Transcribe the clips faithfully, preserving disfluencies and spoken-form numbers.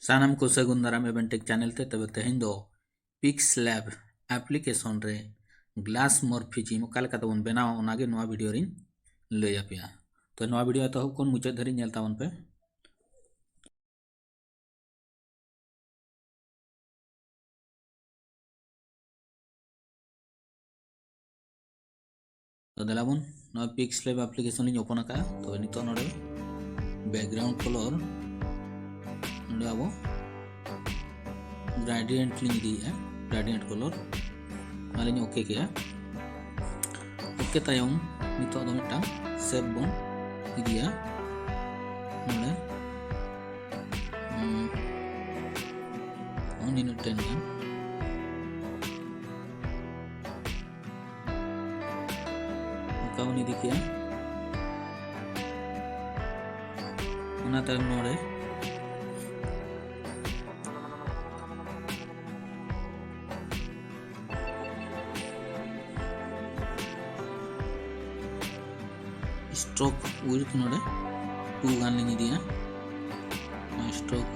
ᱥᱟᱱᱟᱢ ᱠᱚ ᱥᱟᱹᱜᱩᱱ ᱫᱟᱨᱟᱢ ᱮᱵᱷᱮᱱ ᱴᱮᱠ ᱪᱮᱱᱮᱞ ᱛᱮ᱾ ᱛᱚᱵᱮ ᱛᱮᱦᱮᱧ ᱫᱚ PixLab ᱟᱯᱞᱤᱠᱮᱥᱚᱱ ᱨᱮ ᱜᱞᱟᱥ ᱢᱚᱨᱯᱷᱤᱡᱤᱢ ᱚᱠᱟ ᱞᱮᱠᱟ ᱛᱮᱵᱚᱱ ᱵᱮᱱᱟᱣᱟ, ᱚᱱᱟᱜᱮ ᱱᱚᱣᱟ ᱵᱷᱤᱰᱤᱭᱳ ᱨᱤᱧ ᱞᱟᱹᱭ ᱟᱯᱮᱭᱟ᱾ ᱛᱚ ᱱᱚᱣᱟ ᱵᱷᱤᱰᱤᱭᱳ ᱮᱛᱚᱦᱚᱵ ᱠᱷᱚᱱ ᱢᱩᱪᱟᱹᱫ ᱫᱷᱟᱹᱨᱤᱡ ᱧᱮᱞ ᱛᱟᱵᱚᱱ ᱯᱮ᱾ ᱛᱚ ᱫᱮᱞᱟ ᱵᱚᱱ, ᱱᱚᱣᱟ PixLab ᱟᱯᱞᱤᱠᱮᱥᱚᱱ ᱞᱤᱧ ᱳᱯᱮᱱ ᱟᱠᱟᱫᱼᱟ᱾ ᱛᱚ ᱱᱤᱛᱚᱜ ᱱᱚᱰᱮ ᱵᱮᱠᱜᱨᱟᱣᱩᱱᱰ ᱠᱟᱞᱟᱨ, ᱱᱚᱰᱮ ᱟᱵᱚ ᱜᱨᱮᱰᱤᱭᱮᱱᱴ ᱞᱤᱧ ᱤᱫᱤᱭᱮᱫᱼᱟ, ᱜᱨᱮᱰᱤᱭᱮᱱᱴ ᱠᱟᱞᱟᱨ᱾ ᱱᱚᱣᱟ ᱞᱤᱧ ᱳᱠᱮ ᱠᱮᱜᱼᱟ᱾ ᱳᱠᱮ ᱛᱟᱭᱚᱢ ᱱᱤᱛᱚᱜ ᱫᱚ ᱢᱤᱫᱴᱟᱝ ᱥᱮᱯ ᱵᱚᱱ ᱤᱫᱤᱭᱟ᱾ ᱱᱚᱰᱮ ᱦᱩᱸ, ᱱᱚᱜᱼᱚ ᱱᱤᱱᱟᱹᱜ ᱴᱟᱭᱤᱢ ᱜᱟᱱ᱾ ᱚᱱᱠᱟ ᱵᱚᱱ ᱤᱫᱤ ᱠᱮᱜᱼᱟ᱾ ᱚᱱᱟ ᱛᱟᱭᱚᱢ ᱱᱚᱰᱮ ᱥᱴᱨᱳᱠ ᱣᱤᱰᱛᱷ ᱱᱚᱰᱮ ᱴᱩ ᱜᱟᱱ ᱞᱤᱧ ᱤᱫᱤᱭᱟ᱾ ᱱᱚᱣᱟ ᱥᱴᱨᱳᱠ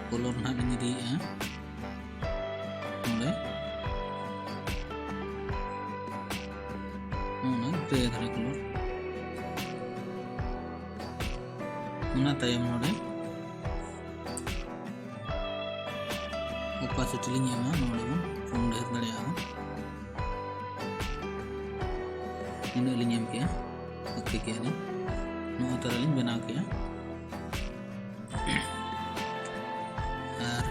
ᱠᱟᱞᱟᱨ ᱱᱟᱦᱟᱜ ᱞᱤᱧ ᱤᱫᱤᱭᱮᱫᱼᱟ ᱱᱚᱰᱮ᱾ ᱱᱚᱜᱼᱚ ᱱᱟ ᱜᱨᱮ ᱫᱷᱟᱨᱟ ᱠᱟᱞᱟᱨ᱾ ᱚᱱᱟ ᱛᱟᱭᱚᱢ ᱱᱚᱰᱮ ᱳᱯᱟᱥᱤᱴᱤ ᱞᱤᱧ ᱮᱢᱟ, ᱱᱚᱰᱮ ᱵᱚᱱ ᱠᱚᱢ ᱰᱷᱮᱨ ᱫᱟᱲᱮᱭᱟᱜᱼᱟ᱾ ᱱᱤᱱᱟᱹᱜ ᱞᱤᱧ ᱮᱢ ᱠᱮᱜᱼᱟ, ᱳᱠᱮ ᱠᱮᱜᱼᱟ ᱞᱤᱧ᱾ ᱱᱚᱜᱼᱚ ᱛᱟᱨᱟ ᱞᱤᱧ ᱵᱮᱱᱟᱣ ᱠᱮᱜᱼᱟ᱾ ᱟᱨ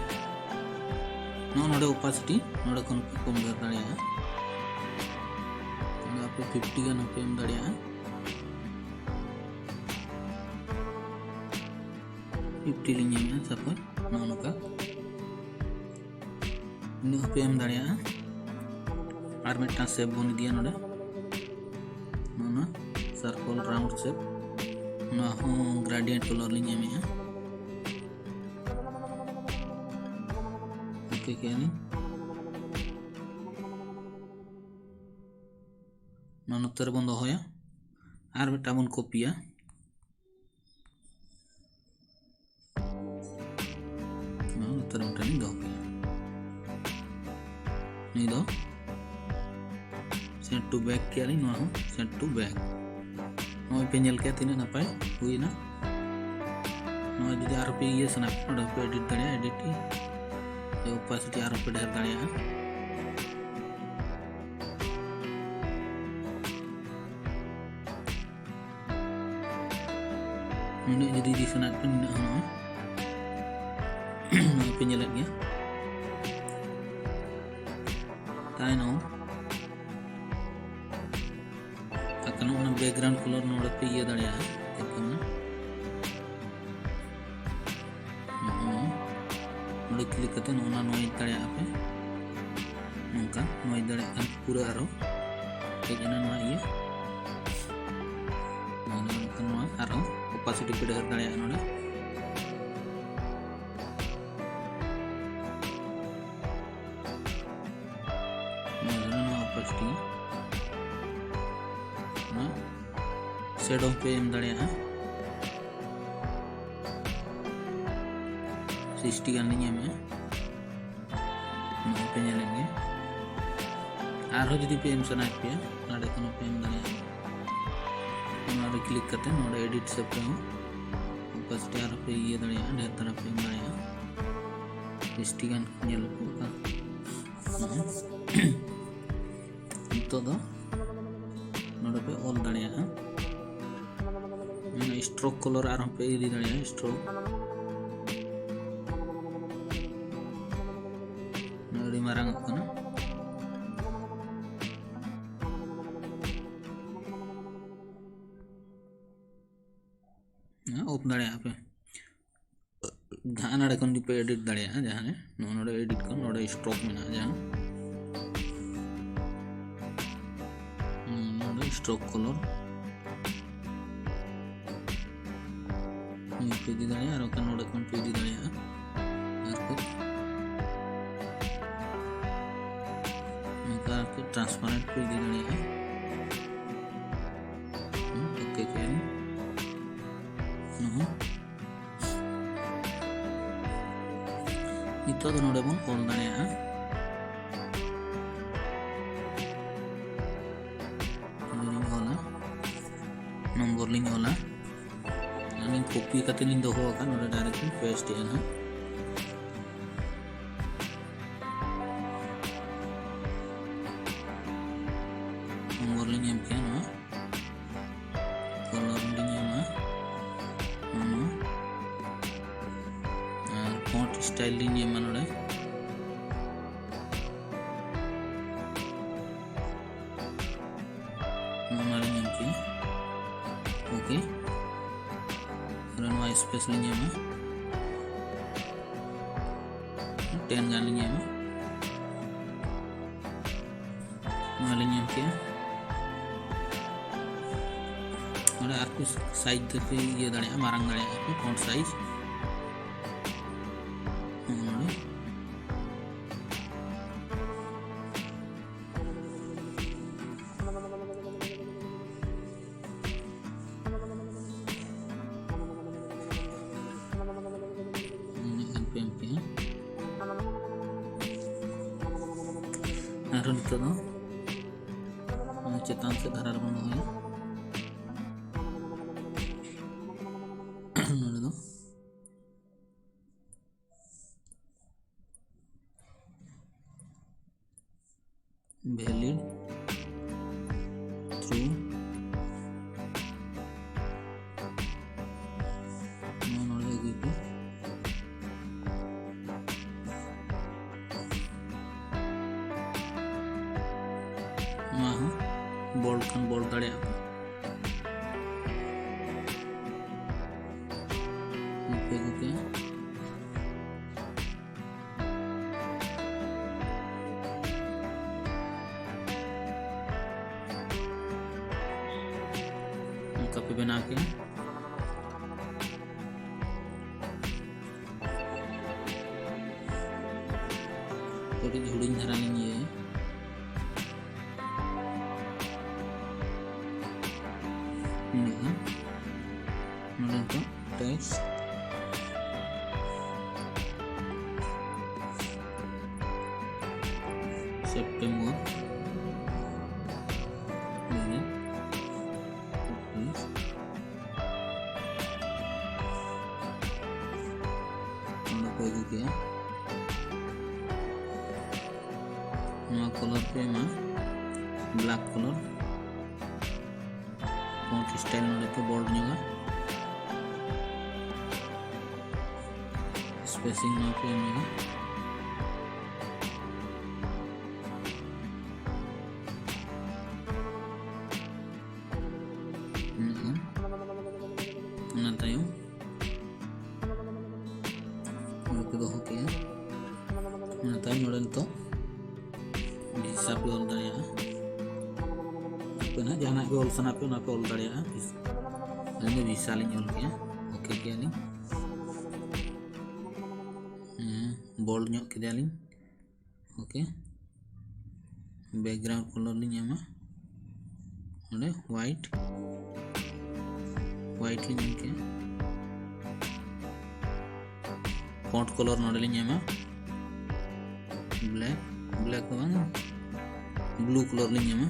ᱱᱚᱜᱼᱚ ᱱᱚᱰᱮ ᱳᱯᱟᱥᱤᱴᱤ ᱱᱚᱰᱮ ᱠᱷᱚᱱ ᱯᱮ ᱠᱚᱢ ᱰᱷᱮᱨ ᱫᱟᱲᱮᱭᱟᱜᱼᱟ᱾ ᱱᱚᱰᱮ ᱟᱯᱮ ᱯᱷᱤᱯᱴᱤ ᱜᱟᱱ ᱦᱚᱸᱯᱮ ᱮᱢ ᱫᱟᱲᱮᱭᱟᱜᱼᱟ᱾ ᱯᱷᱤᱯᱴᱤ ᱞᱤᱧ ᱮᱢᱟ, ᱥᱟᱯᱳᱡᱽ ᱱᱚᱜᱼᱚ ᱱᱚᱝᱠᱟ᱾ ᱤᱱᱟᱹᱜ ᱦᱚᱸᱯᱮ ᱮᱢ ᱫᱟᱲᱮᱭᱟᱜᱼᱟ᱾ ᱟᱨ ᱢᱤᱫᱴᱟᱝ ᱥᱮᱯ ᱵᱚᱱ ᱤᱫᱤᱭᱟ ᱱᱚᱰᱮ, ᱱᱚᱜᱼᱚ ᱱᱚᱣᱟ ᱥᱟᱨᱠᱚᱞ ᱨᱟᱣᱩᱱᱰ ᱥᱮᱯ᱾ ᱱᱚᱣᱟ ᱦᱚᱸ ᱜᱨᱮᱰᱤᱭᱮᱱᱴ ᱠᱟᱞᱟᱨ ᱞᱤᱧ ᱮᱢᱮᱜᱼᱟ᱾ ᱳᱠᱮ ᱠᱮᱜᱼᱟ ᱞᱤᱧ᱾ ᱱᱚᱣᱟ ᱱᱚᱛᱮ ᱨᱮᱵᱚᱱ ᱫᱚᱦᱚᱭᱟ᱾ ᱟᱨ ᱢᱤᱫᱴᱟᱝ ᱵᱚᱱ ᱠᱚᱯᱤᱭᱟ᱾ ᱱᱚᱣᱟ ᱱᱚᱛᱮ ᱨᱮ ᱢᱤᱫᱴᱟᱝ ᱞᱤᱧ ᱫᱚᱦᱚ ᱠᱮᱫᱟ᱾ ᱱᱩᱭ ᱫᱚ send to back ᱠᱮᱫᱼᱟ ᱞᱤᱧ, ᱱᱚᱣᱟ ᱦᱚᱸ send to back᱾ ᱱᱚᱜᱼᱚᱭ ᱯᱮ ᱧᱮᱞ ᱠᱮᱫᱟ ᱛᱤᱱᱟᱹᱜ ᱱᱟᱯᱟᱭ ᱦᱩᱭᱱᱟ᱾ ᱱᱚᱣᱟ ᱡᱩᱫᱤ ᱟᱨᱚ ᱯᱮ ᱤᱭᱟᱹ ᱥᱟᱱᱟ ᱯᱮ, ᱚᱸᱰᱮ ᱦᱚᱸᱯᱮ edit ᱫᱟᱲᱮᱭᱟᱜᱼᱟ, edit ᱤᱧ᱾ ᱥᱮ opacity ᱟᱨᱚ ᱯᱮ ᱰᱷᱮᱨ ᱫᱟᱲᱮᱭᱟᱜᱼᱟ᱾ ᱱᱩᱱᱟᱹᱜ ᱡᱩᱫᱤ ᱤᱫᱤ ᱥᱟᱱᱟᱭᱮᱫ ᱯᱮ, ᱱᱩᱱᱟᱹᱜ ᱦᱚᱸ ᱱᱚᱜᱼᱚᱭ, ᱱᱚᱜᱼᱚᱭ ᱯᱮ ᱧᱮᱞᱮᱫ ᱜᱮᱭᱟ᱾ ᱛᱟᱭᱱᱚᱢ ᱟᱨ ᱱᱚᱜᱼᱚ ᱱᱟ background color ᱱᱚᱰᱮ ᱯᱮ ᱤᱭᱟᱹ ᱫᱟᱲᱮᱭᱟᱜᱼᱟ, ᱪᱮᱫ ᱠᱚ ᱢᱮᱱᱟ, ᱱᱚᱜᱼᱚ ᱱᱚᱰᱮ click ᱠᱟᱛᱮ ᱱᱚᱜᱼᱚ ᱱᱟ noise ᱫᱟᱲᱮᱭᱟᱜᱼᱟ ᱯᱮ, ᱱᱚᱝᱠᱟ noise ᱫᱟᱲᱮᱭᱟᱜ ᱠᱷᱟᱱ ᱯᱩᱨᱟᱹ ᱟᱨᱚ ᱦᱮᱡ ᱮᱱᱟ ᱱᱚᱣᱟ ᱤᱭᱟᱹ᱾ ᱱᱚᱣᱟ ᱟᱨᱦᱚᱸ opacity ᱯᱮ ᱰᱷᱮᱨ ᱫᱟᱲᱮᱭᱟᱜᱼᱟ ᱱᱚᱰᱮ᱾ ᱱᱚᱣᱟ ᱫᱚ ᱱᱚᱣᱟ opacity, ᱱᱚᱣᱟ shadow ᱯᱮ ᱮᱢ ᱫᱟᱲᱮᱭᱟᱜᱼᱟ᱾ ᱥᱤᱠᱥᱴᱤ ᱜᱟᱱ ᱞᱤᱧ ᱮᱢᱮᱜᱼᱟ᱾ ᱱᱚᱜᱼᱚᱭ ᱯᱮ ᱧᱮᱞᱮᱫ ᱜᱮ᱾ ᱟᱨᱦᱚᱸ ᱡᱩᱫᱤ ᱯᱮ ᱮᱢ ᱥᱟᱱᱟᱭᱮᱫ ᱯᱮᱭᱟ, ᱱᱚᱰᱮ ᱠᱷᱚᱱ ᱦᱚᱸ ᱯᱮ ᱮᱢ ᱫᱟᱲᱮᱭᱟᱜᱼᱟ᱾ ᱱᱚᱣᱟ ᱨᱮ click ᱠᱟᱛᱮ ᱱᱚᱰᱮ edit ᱥᱮᱫ ᱯᱮ ᱦᱚᱸ opacity ᱟᱨᱦᱚᱸ ᱯᱮ ᱤᱭᱟᱹ ᱫᱟᱲᱮᱭᱟᱜᱼᱟ, ᱰᱷᱮᱨ ᱫᱷᱟᱨᱟ ᱯᱮ ᱮᱢ ᱫᱟᱲᱮᱭᱟᱜᱼᱟ᱾ ᱥᱤᱠᱥᱴᱤ ᱜᱟᱱ ᱧᱮᱞ ᱯᱮ ᱚᱠᱟ᱾ ᱱᱤᱛᱚᱜ ᱫᱚ ᱱᱚᱰᱮ ᱯᱮ ᱚᱞ ᱫᱟᱲᱮᱭᱟᱜᱼᱟ᱾ ᱢᱟᱱᱮ stroke color ᱟᱨᱦᱚᱸ ᱯᱮ ᱤᱫᱤ ᱫᱟᱲᱮᱭᱟᱜᱼᱟ, stroke᱾ ᱟᱹᱰᱤ ᱢᱟᱨᱟᱝ ᱚᱜ ᱠᱟᱱᱟ᱾ ᱚᱯᱷ ᱫᱟᱲᱮᱭᱟᱜᱼᱟ ᱯᱮ᱾ ᱡᱟᱦᱟᱸ ᱱᱚᱰᱮ ᱠᱷᱚᱱ ᱜᱮᱯᱮ edit ᱫᱟᱲᱮᱭᱟᱜᱼᱟ, ᱡᱟᱦᱟᱸ ᱨᱮ ᱱᱚᱜᱼᱚ ᱱᱚᱰᱮ edit ᱠᱷᱚᱱ ᱱᱚᱰᱮ stroke ᱢᱮᱱᱟᱜᱼᱟ, ᱡᱟᱦᱟᱸ ᱱᱚᱰᱮ stroke color ᱱᱤᱭᱟᱹ ᱯᱮ ᱤᱫᱤ ᱫᱟᱲᱮᱭᱟᱜᱼᱟ, ᱟᱨ ᱵᱟᱠᱷᱟᱱ ᱱᱚᱰᱮ ᱠᱷᱚᱱ ᱯᱮ ᱤᱫᱤ ᱫᱟᱲᱮᱭᱟᱜᱼᱟ᱾ ᱟᱨ ᱠᱟᱹᱡ ᱱᱚᱝᱠᱟ ᱟᱨᱠᱤ transparent ᱯᱮ ᱤᱫᱤ ᱫᱟᱲᱮᱭᱟᱜᱼᱟ᱾ ᱦᱩᱸ, OK ᱠᱮᱫ ᱟᱹᱧ᱾ ᱱᱚᱣᱟ ᱦᱚᱸ ᱱᱤᱛᱚᱜ ᱫᱚ ᱱᱚᱰᱮ ᱵᱚᱱ ᱚᱞ ᱫᱟᱲᱮᱭᱟᱜᱼᱟ᱾ ᱱᱚᱰᱮ ᱞᱤᱧ ᱚᱞᱟ, ᱱᱚᱢᱵᱚᱨ ᱞᱤᱧ ᱚᱞᱟ, ᱟᱹᱞᱤᱧ ᱠᱚᱯᱤ ᱠᱟᱛᱮ ᱞᱤᱧ ᱫᱚᱦᱚ ᱟᱠᱟᱫ, ᱱᱚᱰᱮ ᱰᱟᱭᱨᱮᱠᱴ ᱞᱤᱧ ᱯᱮᱥᱴ ᱮᱫᱼᱟ ᱱᱟᱦᱟᱜ᱾ ᱱᱚᱢᱵᱚᱨ ᱞᱤᱧ ᱮᱢ ᱠᱮᱫᱼᱟ, ᱱᱚᱣᱟ ᱠᱚᱞᱚᱨ ᱞᱤᱧ ᱮᱢᱟ, ᱱᱚᱣᱟ, ᱟᱨ ᱯᱷᱚᱱᱴ ᱥᱴᱟᱭᱤᱞ ᱞᱤᱧ ᱮᱢᱟ ᱱᱚᱰᱮ᱾ ᱱᱚᱣᱟ ᱞᱤᱧ ᱮᱢ ᱠᱮᱫᱼᱟ, ᱳᱠᱮ᱾ ᱛᱟᱦᱞᱮ ᱱᱚᱣᱟ ᱥᱯᱮᱥ ᱞᱤᱧ ᱮᱢᱟ, ᱴᱮᱱ ᱜᱟᱱ ᱞᱤᱧ ᱮᱢᱟ᱾ ᱱᱚᱣᱟ ᱞᱤᱧ ᱮᱢ ᱠᱮᱫᱼᱟ᱾ ᱱᱚᱰᱮ ᱟᱨᱠᱚ ᱥᱟᱭᱤᱡᱽ ᱫᱚᱯᱮ ᱤᱭᱟᱹ ᱫᱟᱲᱮᱭᱟᱜᱼᱟ, ᱢᱟᱨᱟᱝ ᱫᱟᱲᱮᱭᱟᱜᱼᱟ ᱯᱮ, ᱯᱷᱚᱱᱴ ᱥᱟᱭᱤᱡᱽ᱾ ᱱᱚᱜᱼᱚ ᱱᱚᱰᱮ᱾ ᱱᱤᱱᱟᱹᱜ ᱜᱟᱱ ᱯᱮ ᱮᱢ ᱠᱮᱜᱼᱟ᱾ ᱟᱨᱦᱚᱸ ᱱᱤᱛᱚᱜ ᱫᱚ ᱱᱚᱣᱟ ᱪᱮᱛᱟᱱ ᱥᱮᱫ ᱫᱷᱟᱨᱟ ᱨᱮᱵᱚᱱ ᱫᱚᱦᱚᱭᱟ᱾ ᱱᱚᱰᱮ ᱫᱚ valid through ᱱᱚᱣᱟ ᱱᱚᱰᱮ ᱟᱹᱜᱩᱭ ᱯᱮ᱾ ᱱᱚᱣᱟ ᱦᱚᱸ ᱵᱚᱞᱰ ᱠᱷᱟᱱ ᱵᱚᱞᱰ ᱫᱟᱲᱮᱭᱟᱜᱼᱟ ᱯᱮ᱾ ᱱᱚᱛᱮ ᱟᱹᱜᱩ ᱯᱮ᱾ ᱚᱱᱠᱟ ᱯᱮ ᱵᱮᱱᱟᱣ ᱠᱮᱜᱼᱟ᱾ ᱠᱟᱹᱴᱤᱡ ᱦᱩᱰᱤᱧ ᱫᱷᱟᱨᱟ ᱞᱤᱧ ᱤᱭᱟᱹᱭᱟ᱾ ᱱᱤᱱᱟᱹᱜ ᱜᱟᱱ᱾ ᱱᱚᱰᱮ ᱱᱤᱛᱚᱜ ᱴᱮᱠᱥᱴ September. ᱱᱚᱰᱮ ᱠᱚ ᱤᱫᱤ ᱠᱮᱜᱼᱟ᱾ ᱱᱚᱣᱟ ᱠᱟᱞᱟᱨ ᱯᱮ ᱮᱢᱟ, ᱵᱞᱮᱠ ᱠᱟᱞᱟᱨ᱾ ᱯᱷᱚᱱᱴ ᱥᱴᱟᱭᱤᱞ ᱱᱚᱰᱮ ᱯᱮ ᱵᱳᱞᱰ ᱧᱚᱜᱟ, ᱥᱯᱮᱥᱤᱝ ᱱᱚᱣᱟ ᱯᱮ ᱮᱢ ᱧᱚᱜᱟ᱾ ᱚᱱᱟ ᱛᱟᱭᱚᱢ ᱱᱚᱰᱮ ᱯᱮ ᱫᱚᱦᱚ ᱠᱮᱜᱼᱟ᱾ ᱚᱱᱟ ᱛᱟᱭᱚᱢ ᱱᱚᱰᱮ ᱱᱤᱛᱚᱜ ᱵᱷᱤᱥᱟ ᱯᱮ ᱚᱞ ᱫᱟᱲᱮᱭᱟᱜᱼᱟ᱾ ᱟᱯᱮ ᱱᱟᱦᱟᱜ ᱡᱟᱦᱟᱱᱟᱜ ᱜᱮ ᱚᱞ ᱥᱟᱱᱟ ᱯᱮ, ᱚᱱᱟ ᱯᱮ ᱚᱞ ᱫᱟᱲᱮᱭᱟᱜᱼᱟ᱾ ᱟᱹᱞᱤᱧ ᱫᱚ ᱵᱷᱤᱥᱟ ᱞᱤᱧ ᱚᱞ ᱠᱮᱜᱼᱟ, ᱳᱠᱮ ᱠᱮᱜᱼᱟ ᱞᱤᱧ᱾ ᱦᱮᱸ, ᱵᱳᱞᱰ ᱧᱚᱜ ᱠᱮᱫᱮᱭᱟᱞᱤᱧ᱾ ᱳᱠᱮ, ᱵᱮᱠᱜᱨᱟᱣᱩᱱᱰ ᱠᱟᱞᱟᱨ ᱞᱤᱧ ᱮᱢᱟ ᱱᱚᱰᱮ ᱦᱳᱣᱟᱭᱤᱴ, ᱦᱳᱣᱟᱭᱤᱴ ᱞᱤᱧ ᱮᱢ ᱠᱮᱜᱼᱟ᱾ ᱯᱷᱚᱱᱴ ᱠᱟᱞᱟᱨ ᱱᱚᱰᱮ ᱞᱤᱧ ᱮᱢᱟ ᱵᱞᱮᱠ, ᱵᱞᱮᱠ ᱫᱚ ᱵᱟᱝ, ᱵᱞᱩ ᱠᱟᱞᱟᱨ ᱞᱤᱧ ᱮᱢᱟ᱾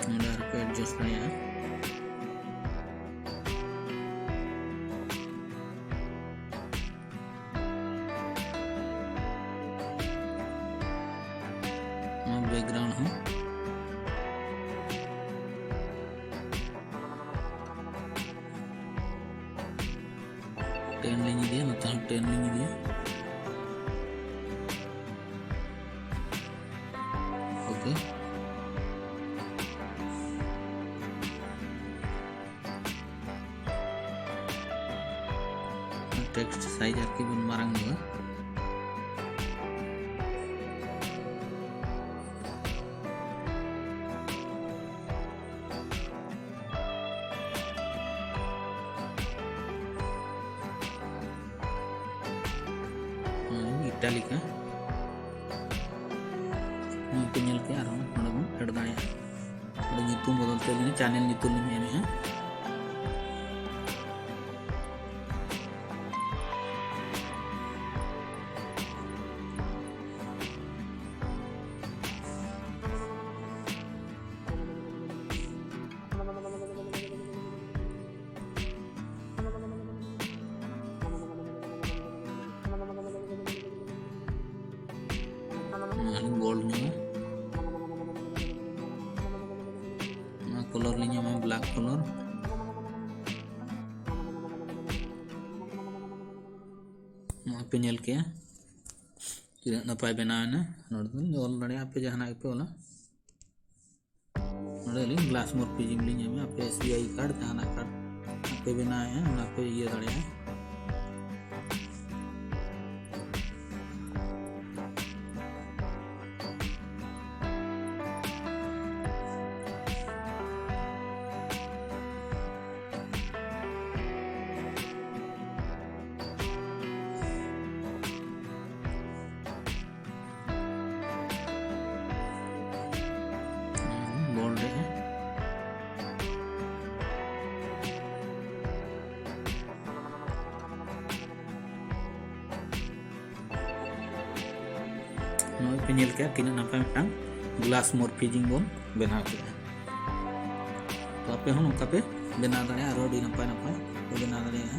ᱱᱚᱰᱮ ᱟᱨᱦᱚᱸ ᱯᱮ ᱮᱰᱡᱟᱥᱴ ᱫᱟᱲᱮᱭᱟᱜᱼᱟ᱾ ᱱᱚᱣᱟ ᱵᱮᱠᱜᱨᱟᱣᱩᱱᱰ ᱦᱚᱸ ᱴᱮᱱ ᱞᱤᱧ ᱤᱫᱤᱭᱟ, ᱱᱚᱛᱮ ᱦᱚᱸ ᱴᱮᱱ ᱞᱤᱧ ᱤᱫᱤᱭᱟ᱾ ᱳᱠᱮ, ᱴᱮᱠᱥᱴ ᱥᱟᱭᱤᱡ ᱟᱨᱠᱤ ᱵᱚᱱ ᱢᱟᱨᱟᱝ ᱧᱚᱜᱟ᱾ ᱤᱴᱟᱞᱤᱠᱟ ᱱᱚᱣᱟ ᱯᱮ ᱧᱮᱞ ᱠᱮᱜᱼᱟ, ᱟᱨᱦᱚᱸ ᱱᱚᱰᱮ ᱵᱚᱱ ᱮᱰ ᱫᱟᱲᱮᱭᱟᱜᱼᱟ᱾ ᱱᱚᱰᱮ ᱧᱩᱛᱩᱢ ᱵᱚᱫᱚᱞ ᱛᱮ ᱟᱹᱞᱤᱧ ᱪᱮᱱᱮᱞ ᱧᱩᱛᱩᱢ ᱞᱤᱧ ᱮᱢᱮᱜᱼᱟ᱾ ᱯᱮ ᱧᱮᱞ ᱠᱮᱜᱼᱟ ᱛᱤᱱᱟᱹᱜ ᱱᱟᱯᱟᱭ ᱵᱮᱱᱟᱣ ᱮᱱᱟ᱾ ᱱᱚᱰᱮ ᱫᱚ ᱚᱞ ᱫᱟᱲᱮᱭᱟᱜᱼᱟ ᱟᱯᱮ ᱡᱟᱦᱟᱱᱟᱜ ᱜᱮᱯᱮ ᱚᱞᱟ᱾ ᱱᱚᱰᱮ ᱟᱹᱞᱤᱧ ᱜᱞᱟᱥ ᱢᱳᱨᱯᱷᱤᱡᱤᱢ ᱞᱤᱧ ᱮᱢᱟ, ᱟᱯᱮ ᱮᱥ ᱵᱤ ᱟᱭ ᱠᱟᱨᱰ, ᱡᱟᱦᱟᱱᱟᱜ ᱠᱟᱨᱰ ᱯᱮ ᱵᱮᱱᱟᱣᱮᱜᱼᱟ, ᱚᱱᱟ ᱯᱮ ᱤᱭᱟᱹ ᱫᱟᱲᱮᱭᱟᱜᱼᱟ᱾ ᱵᱚᱞ ᱨᱮ ᱱᱚᱜᱼᱚᱭ ᱯᱮ ᱧᱮᱞ ᱠᱮᱜᱼᱟ ᱛᱤᱱᱟᱹᱜ ᱱᱟᱯᱟᱭ ᱢᱤᱫᱴᱟᱝ ᱜᱞᱟᱥ ᱢᱳᱨᱯᱷᱤᱡᱤᱝ ᱵᱚᱱ ᱵᱮᱱᱟᱣ ᱠᱮᱜᱼᱟ᱾ ᱛᱚ ᱟᱯᱮ ᱦᱚᱸ ᱱᱚᱝᱠᱟ ᱯᱮ ᱵᱮᱱᱟᱣ ᱫᱟᱲᱮᱭᱟᱜᱼᱟ, ᱟᱨᱦᱚᱸ ᱟᱹᱰᱤ ᱱᱟᱯᱟᱭ ᱱᱟᱯᱟᱭ ᱯᱮ ᱵᱮᱱᱟᱣ ᱫᱟᱲᱮᱭᱟᱜᱼᱟ᱾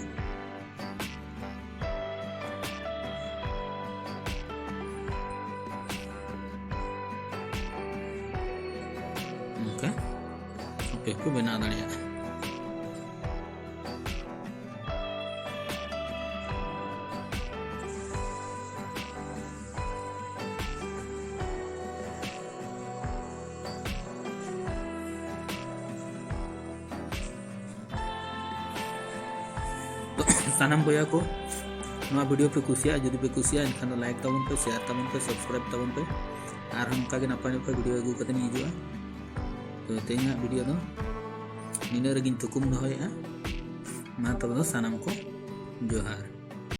ᱱᱚᱝᱠᱟ ᱟᱯᱮ ᱦᱚᱸᱯᱮ ᱵᱮᱱᱟᱣ ᱫᱟᱲᱮᱭᱟᱜᱼᱟ᱾ ᱥᱟᱱᱟᱢ ᱵᱚᱭᱦᱟ ᱠᱚ, ᱱᱚᱣᱟ ᱵᱷᱤᱰᱤᱭᱳ ᱯᱮ ᱠᱩᱥᱤᱭᱟᱜᱼᱟ, ᱡᱩᱫᱤ ᱯᱮ ᱠᱩᱥᱤᱭᱟᱜᱼᱟ ᱮᱱᱠᱷᱟᱱ ᱫᱚ ᱞᱟᱭᱤᱠ ᱛᱟᱵᱚᱱ ᱯᱮ, ᱥᱮᱭᱟᱨ ᱛᱟᱵᱚᱱ ᱯᱮ, ᱥᱟᱵᱥᱠᱨᱟᱭᱤᱵ ᱛᱟᱵᱚᱱ ᱯᱮ᱾ ᱟᱨᱦᱚᱸ ᱚᱱᱠᱟᱜᱮ ᱱᱟᱯᱟᱭ ᱱᱟᱯᱟᱭ ᱵᱷᱤᱰᱤᱭᱳ ᱟᱹᱜᱩ ᱠᱟᱛᱮᱧ ᱦᱤᱡᱩᱜᱼᱟ᱾ ᱛᱚ ᱛᱮᱦᱮᱧᱟᱜ ᱵᱷᱤᱰᱤᱭᱳ ᱫᱚ ᱱᱤᱱᱟᱹᱜ ᱨᱮᱜᱮᱧ ᱛᱷᱩᱠᱩᱢ ᱫᱚᱦᱚᱭᱮᱫᱼᱟ᱾ ᱢᱟ ᱛᱚᱵᱮ ᱫᱚ ᱥᱟᱱᱟᱢ ᱠᱚ ᱡᱚᱦᱟᱨ᱾